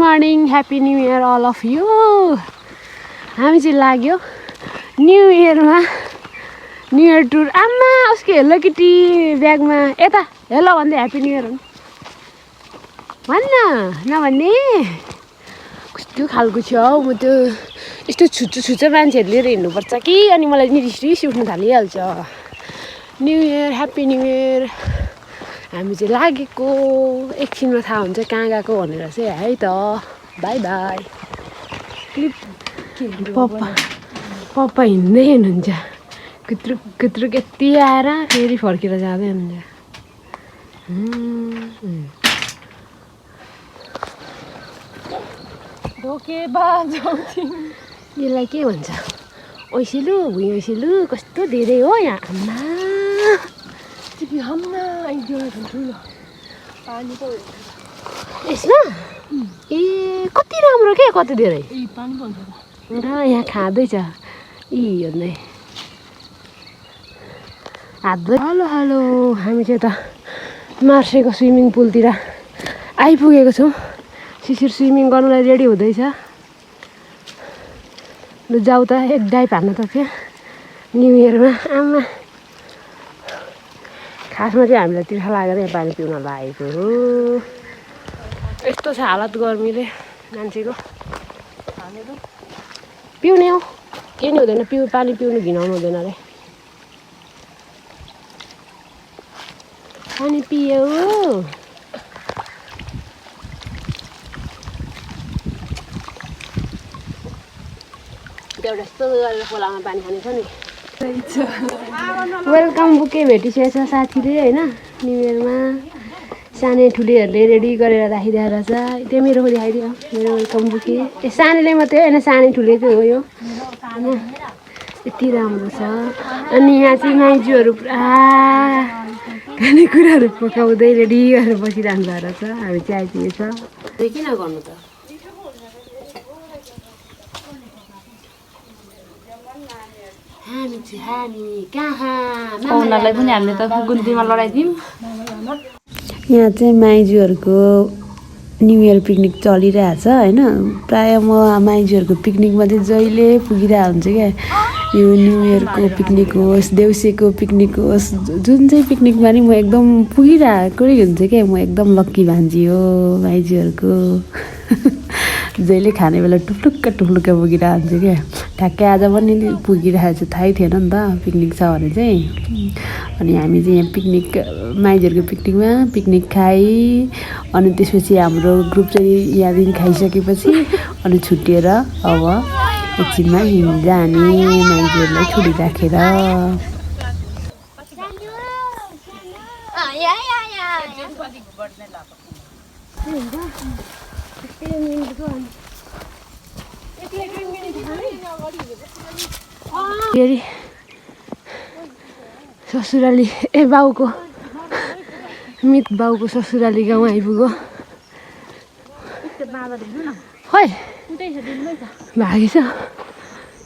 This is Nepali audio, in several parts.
Morning, happy new year all of you. हामी चाहिँ लाग्यो न्यू इयरमा न्यू इयर टुर। आमा उसको हेलो किटी ब्यागमा यता हेलो भन्दै ह्याप्पी न्यू इयर भन्न नभन्ने कस्तो खालको छ हौ। म त्यो यस्तो छुच्चो मान्छेहरू लिएर हिँड्नुपर्छ कि अनि मलाई नि रिस उठ्नु थालिहाल्छ। New year, happy new year. हामी चाहिँ लागेको एकछिनमा थाहा हुन्छ कहाँ गएको भनेर चाहिँ है त। By by. पप्पा हिँड्दै हुनुहुन्छ कुत्रुक यति आएर फेरि फर्केर जाँदै हुनुहुन्छ। यसलाई के भन्छ? ओइसिलु भुइँ ओइसिलु कस्तो धेरै हो यहाँ। आम्मा यसमा ए कति राम्रो के कति धेरै यहाँ खाँदैछ यी भन्दै हात धो। हेलो हामी चाहिँ यता मार्सेको स्विमिङ पुलतिर आइपुगेको छौँ। शिशिर स्विमिङ गर्नुलाई रेडी हुँदैछ। लु जाऊ त एक डाइभ हान्न त क्या न्यू इयरमा। आमा खासमा चाहिँ हामीलाई तिर्खा लागेर यहाँ पानी पिउन लागेको हो। यस्तो छ हालत गर्मीले मान्छेको। पिउने हो केही नि हुँदैन, पानी पिउनु घिनाउनु हुँदैन अरे। पानी पियो एउटा यस्तो गरेर खोलामा पानी खाने छ नि। वेलकम बुके भेटिसकेछ साथीले होइन। न्यु इयरमा सानै ठुलीहरूले रेडी गरेर राखिदिएर रहेछ। त्यो मेरो देखाइदियो मेरो वेलकम बुके। सानैले मात्रै होइन सानै ठुलेको हो यो होइन। यति राम्रो छ। अनि यहाँ चाहिँ माइजूहरू पुरा खानेकुराहरू पकाउँदै रेडी गरेर बसिरहनु भएको रहेछ। हामी चाहिँ आइपुगेछ। किन गर्नु त? उनीहरूलाई पनि हामीले त गुन्तीमा लडाइदिउँ। यहाँ चाहिँ माइजूहरूको न्यु इयर पिकनिक चलिरहेछ होइन। प्रायः म माइजूहरूको पिकनिकमा चाहिँ जहिले पुगिरहेको हुन्छ क्या। यो न्यु इयरको पिकनिक होस्, देउसीको पिकनिक होस्, जुन चाहिँ पिकनिकमा नि म एकदम पुगिरहेकै हुन्छ क्या। म एकदम लक्की भान्जी हो माइजूहरूको। जहिले खाने बेला टुक्लुक्क पुगिरहेको हुन्छ क्या। ठ्याक्कै आज पनि पुगिरहेको छु, थाहै थिएन नि त पिकनिक छ भने चाहिँ। अनि हामी चाहिँ यहाँ पिकनिक माइजूहरूको पिकनिकमा पिकनिक खाइ अनि त्यसपछि हाम्रो ग्रुप चाहिँ यहाँदेखि खाइसकेपछि अनि छुट्टिएर अब एकछिनमा जाने माइजूहरूलाई छुट्टी राखेर। फेरि ससुराली बाउको मित बाउको ससुराली गाउँ आइपुग्यो। खै भागेछ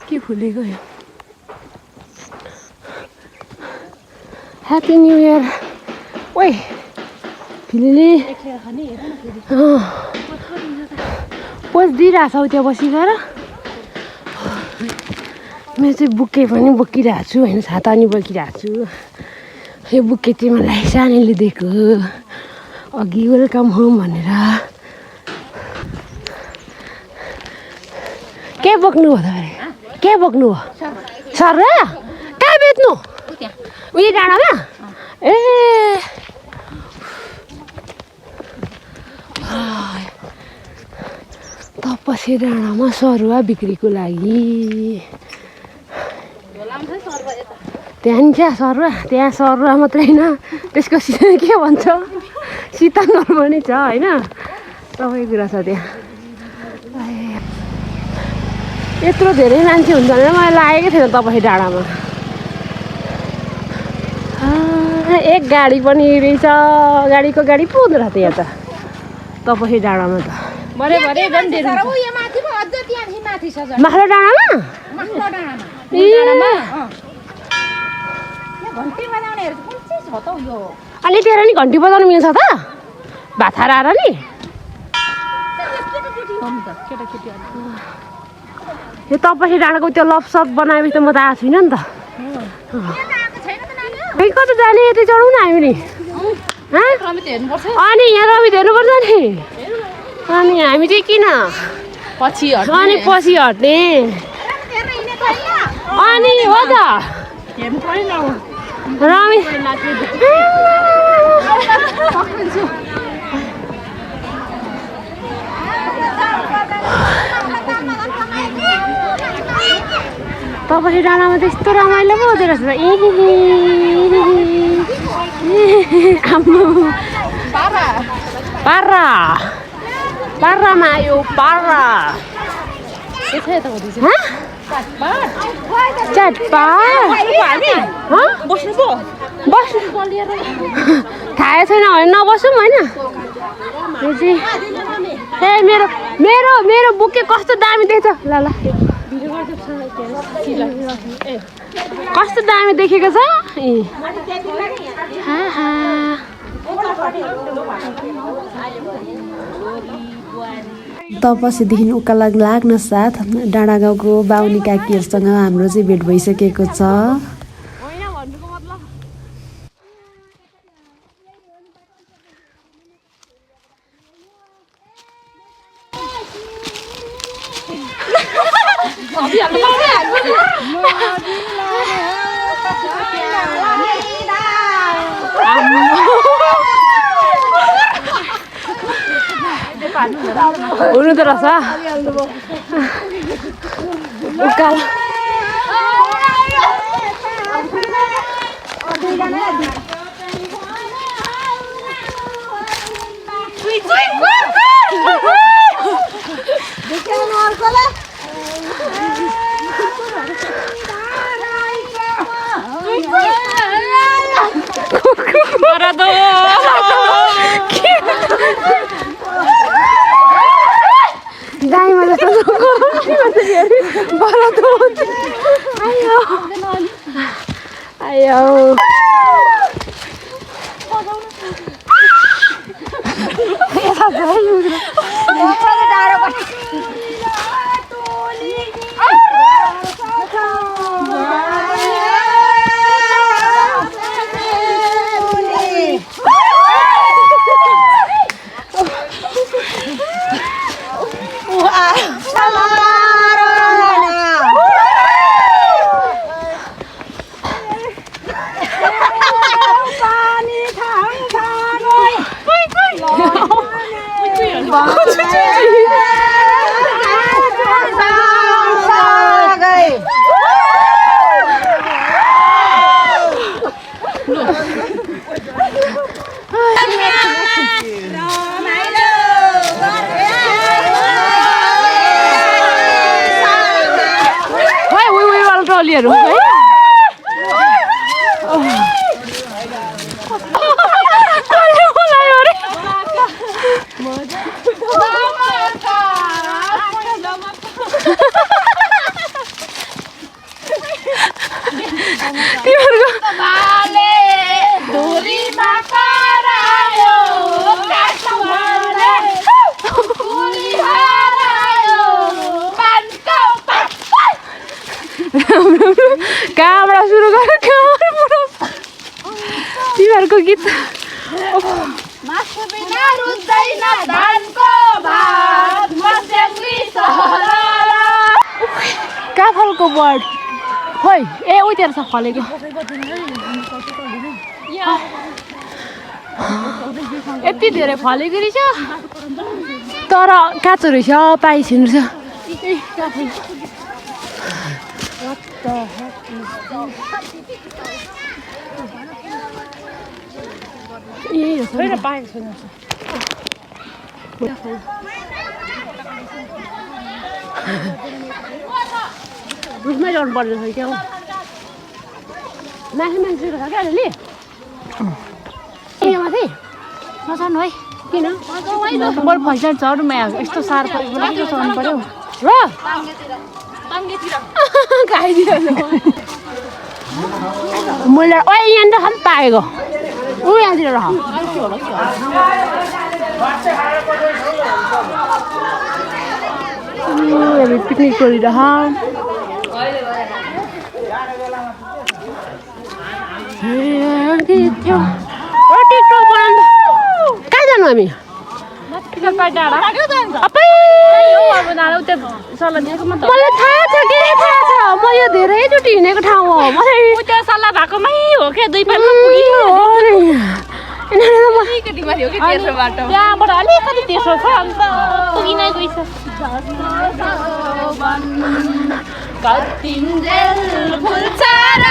के फुलेको यो। Happy new year. ओइ फिलिले पोज दिइरहेछ हौ त्यहाँ बसिरहेर। मेरो चाहिँ बुके पनि बोकिरहेको छु होइन, छाता पनि बोकिरहेको छु। यो बुके चाहिँ मलाई सानैले दिएको अघि वेलकम होम भनेर। के बोक्नु हो तपाईँ? के बोक्नु हो? सर कहाँ बेच्नु? उयो डाँडामा ए तपसी डाँडामा सरुवा बिक्रीको लागि। त्यहाँ नि क्या सरुवा, त्यहाँ सरुवा मात्रै होइन त्यसको के भन्छ सितनर पनि छ होइन। सबै कुरा छ त्यहाँ। यत्रो धेरै मान्छे हुन्छ भनेर मलाई लागेकै थिएन तपसी डाँडामा। एक गाडी पनि रहेछ, गाडीको गाडी पो हुँदो रहेछ यहाँ त तपसी डाँडामा त। माथिल्लो डाँडामा अनि तेरो नि घन्टी बजाउनु मिल्छ त भात हालेर नि। यो तपाईँ डाँडाको त्यो लपसप बनाएपछि त म त आएको छुइनँ नि त खै कता जाने यतै चढौँ न हामी नि अनि यहाँ रमित हेर्नुपर्छ नि अनि हामी चाहिँ किन अनि पछि हट्ने अनि हो त रमित तपाईँ डाँडामा त्यस्तो रमाइलो पो हुँदो रहेछ पारा पारामा आयो पारा बस्नु थाहा छैन भने नबसौँ होइन ए मेरो मेरो मेरो बुके कस्तो दामी देख्छ ल ल कस्तो दामी देखेको छ तपसीदेखि उकाला लाग्न साथ डाँडा गाउँको बाहुनी काकीहरूसँग हाम्रो चाहिँ भेट भइसकेको छ। हुनु त रहेछ उकालो दाइमा जस्तो आयो आयो ट्रलीहरू है कहाँबाट सुरु गर्यो तिमीहरूको गीत कहाँ फलको बर्ड खोइ ए उतिर छ फलेको यति धेरै फलेको रहेछ तर काँचो रहेछ पाइसिनु छ रुखमै ल्याउनु पर्ने छ क्या माथि मान्छेको छ क्या अहिले माथि नचाउनु है किन बरु फैसन चढ्नुमा यस्तो साह्रो पऱ्यो चढ्नु पऱ्यो र खाइदिनु मैले यहाँनिर खालि पाएको ऊ यहाँतिर रह हामी पिकनिक गरिरह कहाँ जानु हामी मलाई थाहा छ के थाहा छ म यो धेरैचोटि हिँडेको ठाउँ हो मलाई सल्लाह भएकोमै हो क्या 2 पाइलमा त्यहाँबाट अलिकति तेर्सो छ अन्त पुगिनै गइछ कतिन्जेल फुल्छ र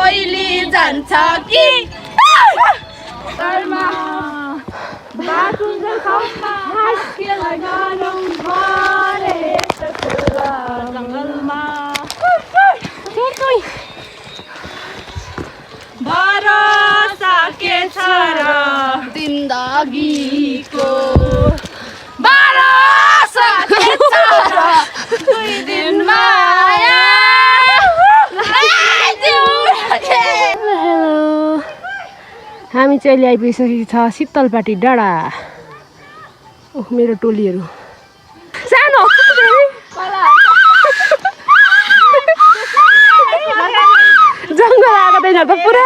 ओइली जान्छ कि भरोसा के छ र जिन्दगीको भरोसा के छ र 2 दिन माया हामी चाहिँ अहिले आइपुगिसकेको छ शीतलपाटी डाँडा ओह मेरो टोलीहरू सानो जङ्गल आएको छैन त पुरा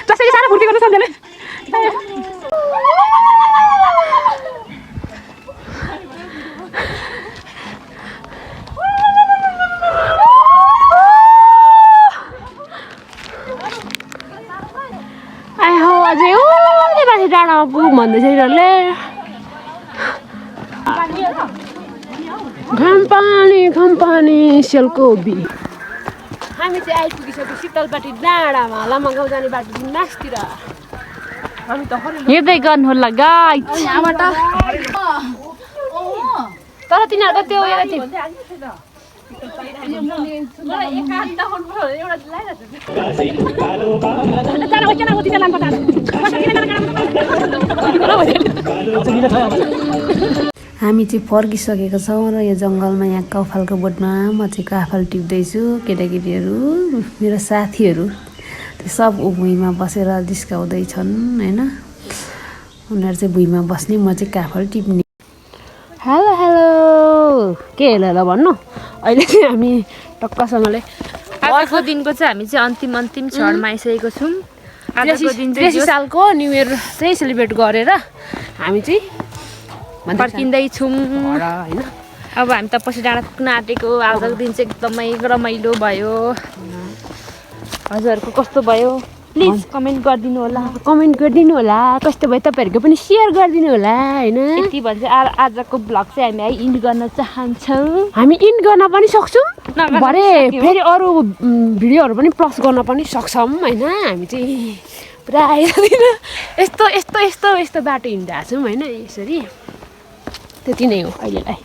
जसरी सानो फुर्ती गर्नु सम्झेले अझै उसले माथि डाँडामा पुगौँ भन्दैछ यिनीहरूले घाम पानी सेलकोबी हामी चाहिँ आइपुगिसक्यो शीतलपाटी डाँडामा लामा गाउँ जाने बाटो मासतिर हेर्दै गर्नु होला गाइस तर तिनीहरूको त्यो एउटा थियो हामी चाहिँ फर्किसकेका छौँ र यो जङ्गलमा यहाँ कफालको बोटमा म चाहिँ काफल टिप्दैछु केटाकेटीहरू मेरो साथीहरू त्यो सब भुइँमा बसेर जिस्काउँदैछन् होइन उनीहरू चाहिँ भुइँमा बस्ने म चाहिँ काफल टिप्ने हेलो हेलो के हेलो भन्नु अहिले चाहिँ हामी टक्कसँगले आजको दिनको चाहिँ हामी चाहिँ अन्तिम क्षणमा आइसकेको छौँ आजको दिन 83 सालको न्यु इयर चाहिँ सेलिब्रेट गरेर हामी चाहिँ फर्किँदैछौँ होइन अब हामी त पछि डाँडा पुग्न आँटेको आजको दिन चाहिँ एकदमै रमाइलो भयो हजुरहरूको कस्तो भयो प्लिज कमेन्ट गरिदिनु होला कस्तो भयो तपाईँहरूको पनि सेयर गरिदिनु होला होइन यति भन्छ आजको भ्लग चाहिँ हामी इन्ड गर्न चाहन्छौँ हामी इन्ड गर्न पनि सक्छौँ नगर्न भरे सक्यो। फेरि अरू भिडियोहरू पनि प्लस गर्न पनि सक्छौँ होइन हामी चाहिँ पुरा यस्तो बाटो हिँडिरहेको छौँ होइन यसरी त्यति नै हो अहिलेलाई